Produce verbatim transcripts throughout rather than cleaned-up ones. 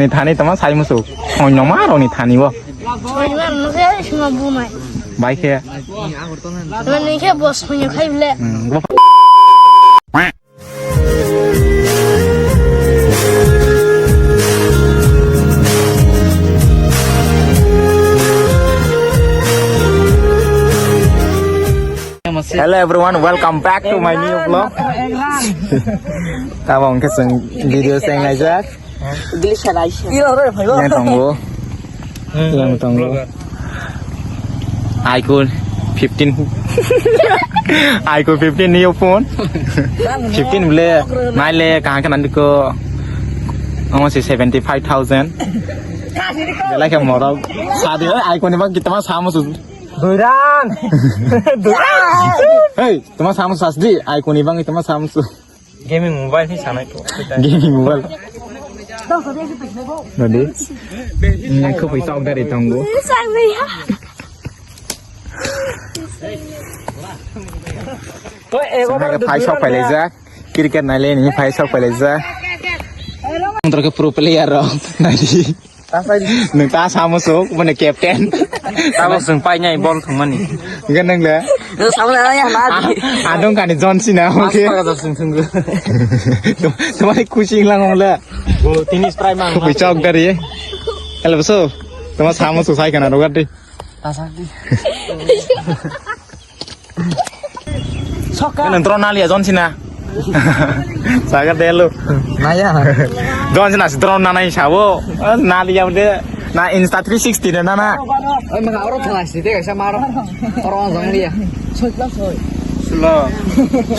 Thani tama sai musu. Soi noma roni thani bo. Soi noma roni khe sima bumai. Bai khe. Nani khe bo soi khai ble. Hmm, bo. Hello everyone, welcome back to my new vlog. Tabok hwnkhe chwng video se naijak. Yang tongo. Yang tongo. iQOO fifteen. iQOO fifteen new phone. Fifteen ble naile kaham khe nandiko. Amo se seventy five thousand. Belai khe morok. Sadi oi iQOO ni bang kitama samu su. Duran. Hey, tama samu sasdi. iQOO ni bang kitama samu su. Gaming mobile hi sanai to. Gaming mobile. Nadi. Nang khopoi chok dari tongo. Phai sok phai laijak. Cricket naile ni phai sok phai laijak. Antro ke pro player rok. Nadi. Nwng ta samo sok, mane captain. Tamo chwng painai bol thwngmani. Hwnkhe nwng le? Nwng samla ya na di. Adong kani John Cena, hwnkhe. Aswk chwng thwngwi. Tumani kuching lang wng le. Bo tini spray mang. Bui chok dari. Hello, boso. Tuma samo sok sai kana rogar di. Tasak di. Soka. Nang drone naliya John Cena. Sagar delu. Naya. John Cena si drone nanai sabo. Naliya de na Insta three sixty de nana. Oi, maka oro thala si te kaisa maro. Oro jong liya. Soi plus soi. Sulo.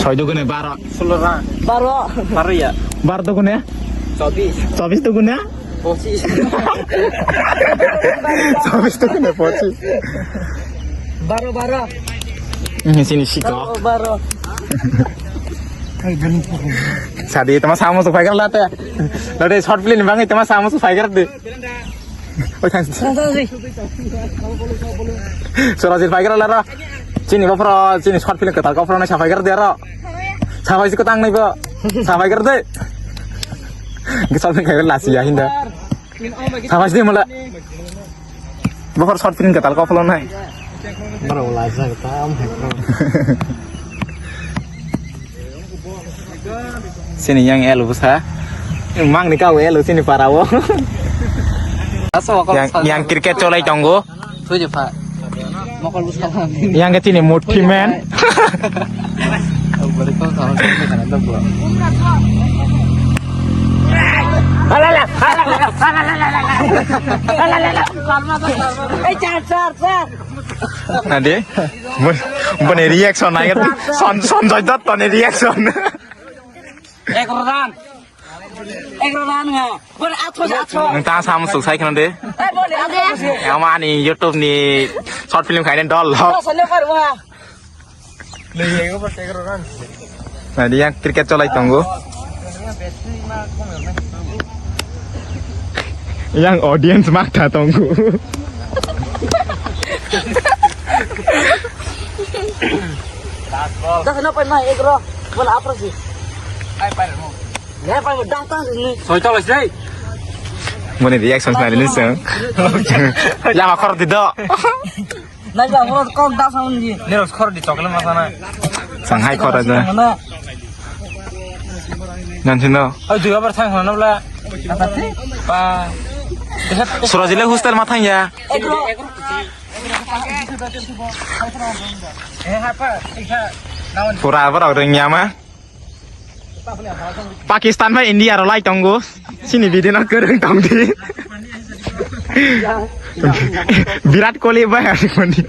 Soi dugune baro. Sulo ra. Baro. Baro ya. Bar dugune? Chobis. Chobis dugune? Pochis. Chobis to kene pochis. Baro, baro. Ini sini siko. Baro, baro. Sadi, tama samo su faigar late. Late short film bang, tama samo su faigar de. Oi, thanks. Sora jil faigar laro. Chini bopro, chini short film ketal kopro na sa faigar de ro. Sabai si kotang nai bo. Sabai kar de. Gisal nang kai lasi ya hinda. Sabai si mala. Bohor short film ketal ko follow nai. Bro, lasa ta am hai bro. Sini yang elu busa. Mang ni kau elu sini parao. Yang, yang cricket cholai tongo. Thoi de pha. Mokol bwskango. Yang ke chini muthi man. Bwrwi kok sama sama kana da bo. Ei, char, char, char. Ade, bo-, boni reaction nai. Son-, Sanjay Dutt ni reaction. Ek run. Ek run nga. Bol atho atho. Nwng ta sam suk sai khna de. Ama ani YouTube ni short film khaina dol lo. Nadi yang cricket cholai tongo. Yang audience mak tha tongo. Dah kena pernah ek run. Bol atho sih. Soito lasi dai. Moni reaction nai ni seng. Lama khor di do. Nai ba khor kok da sound di. Nero khor di chocolate masana. Sang hai khor aja. Mana? Nan sino. Oi, dua bar thang mana bla? Pa. Surajile hostel ma thang ya. Ek run. Eh, apa? Pura apa rok rengya ma? Pakistan bai India rok lai tongo. Sini bidi no kwrwng tong di. Virat Kohli bai asik mani.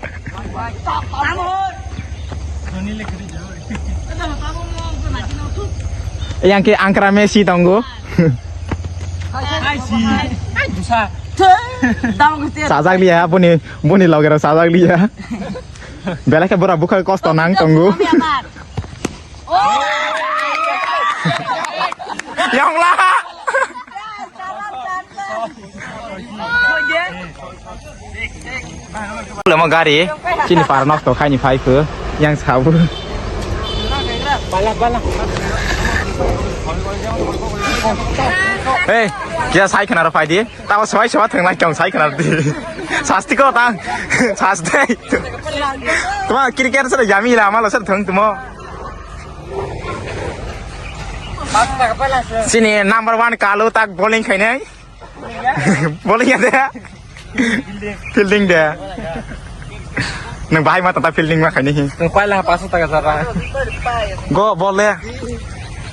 Yang ke angkra Messi tongo. Sajak liya boni, boni logero sajak liya. Belai khe bora bukha kosto nang tongo. Yongla. Lama gari chini para nosto khaini phai kho yang sabu. Bala, bala. Hey, kya sai khna ro phai di. Tamo swai swa thang lai tong sai khna di. Sasti ko tang. Sasti. Tuma cricket sar yami la malo sar thang tumo. Sini number one kalu tak bowling khainai. Bowling ya de. Fielding de. Nang bahai ma tata fielding ma khaini hi. Nang paila paso taka sara. Go bol le.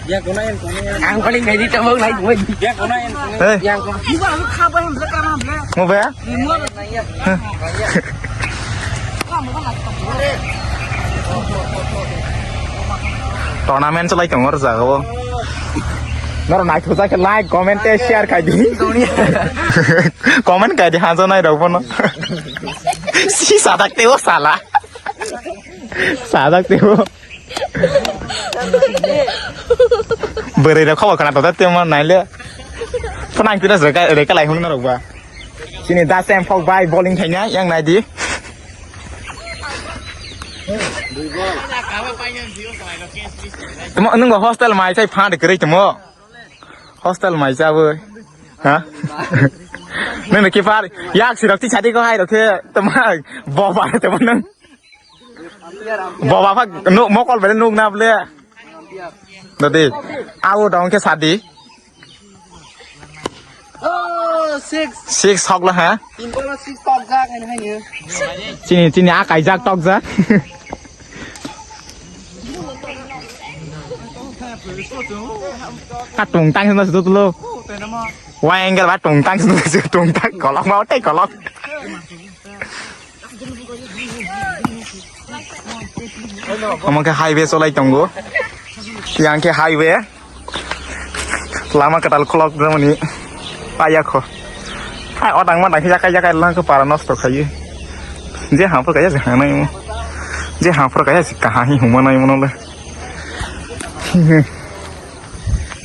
Ya kona en kona en. Ang paling gaji tamo lai mo. Ya kona en kona. Hey. Yang kona. Mo ba? Tournament chalai tongo o jaga o. Noro naithok jak khe like, comment tei share khai di. Comment khai di haja nai rok bono. Si sadak teo sala. Sadak teo. Bwrwi rok khobor khna tongda temo naile. Phone ang pina reka reka lai hwn norok ba. Chini da sem phok bai bowling khaina yang nai di. Tamo nwng ba hostel mai chai phand kwrwi tamo. Hostel mai chabwi. Ha? Nini keeper yak sirok ti chadi ko hai rok khe tama boba tama nang. Boba phak nuk mokol bele nuk na ble. Dadi. Awo dong khe sadi. Oh, six. Six hok la ha. Tin ball six tok jak hai hai. Chini chini akai jak tok jak. Ka tung tang sino sudu tulo. Wah, enggak ba tung tang sino sudu tung tang kolok mau teh kolok. Omo khe highway cholai tongo. Yang khe highway. Lama kwtal khulok jomoni paya kho. Hai odang madang khe yakai yakai lang khe para nosto khayo. Je haphor kaya je hanai mo. Je haphor kaya je kaha hi huma nai mono le.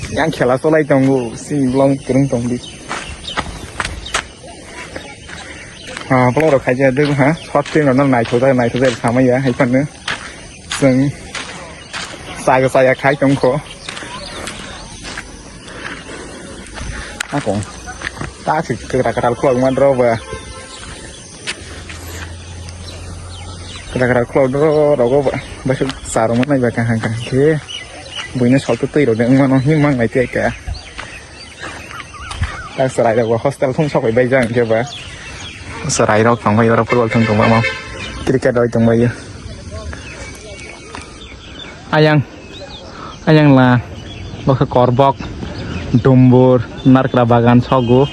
Yang khela cholai tongo, si long kwrwng tong di. Ah, vlog rok khaijak duk ha, short film rok no naithok jak, naithok jak samaya hai phano. Chwng chaya chaya khai tong kho. Akong. Ta si kwtal kwtal khulok man rw ba. Kwtal kwtal khulok rw rogo ba. Ba su sa rw man nai ba kaham kaham khe. Buino sol tu twi rw de wng mano him mang nai tei ka. Tak chwrai rok bo hostel thung sok bai bai jang khe ba. Chwrai rok tong bai oro football thung tong bai mo. Cricket roi tong bai. Ayang, ayang la, bokhe korbok, dumbur, narkra bagan sogo.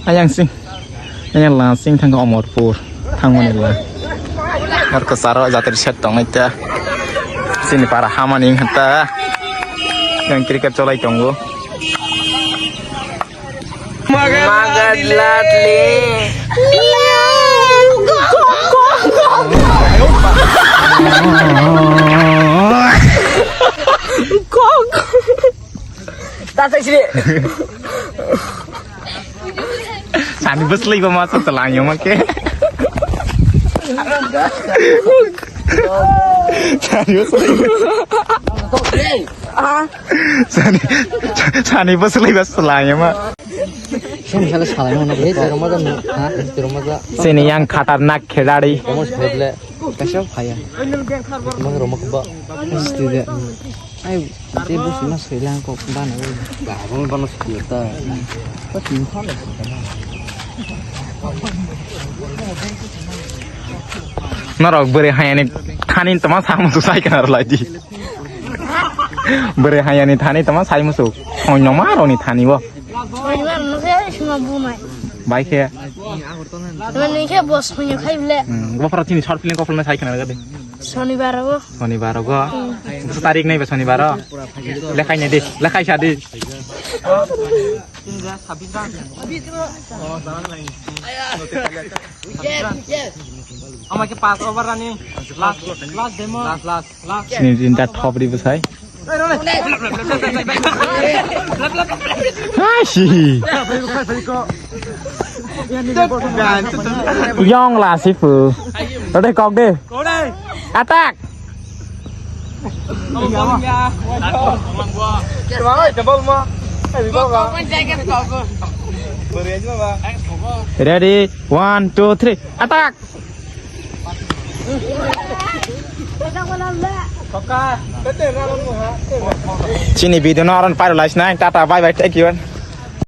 Ayang sing, ayang la sing thangkha Omorpur, thangmani la. Narkra saro jatri set tong ita, sini para hamani hata, yang cricket cholai tongo. Magad latli. Tata sini. Sani bwslai ba ma sa tala yo ma ke. Sani bwslai. Ah. Sani, sani bwslai ba swlai ma. Sini sala salai ma nang, eh, tero maja no, ha, tero maja. Sini yang khatarnak khiladi. Kamu sebelah, kasih apa ya? Mau rumah kebak, mesti dia. Ayo, nanti bos mas hilang kok, bana. Bah, abang panas kita. Norok bwrwi hayani thani tama samu tu sai kana lai di. Bwrwi hayani thani tama sai musu. Oi noma roni thani bo. Bai khe. Mane khe bos hoyo khai bile. Hmm, bo phara chini short film ko film sai kana gade. Shonibar o. Shonibar o. Hmm. Bwsa tarik nai ba shonibar o. Lekhai nai di, lekhai sa di. Ama ke pas over running. Last, last demo. Last, last. Sini tinta top di bwsai. Hai si. Yong la si pu. Rode kok de. Attack. Kebang oi, tebol mo. Ready, one, two, three, attack! Chini video no aron pairo lais nai, tata, bye bye, thank you.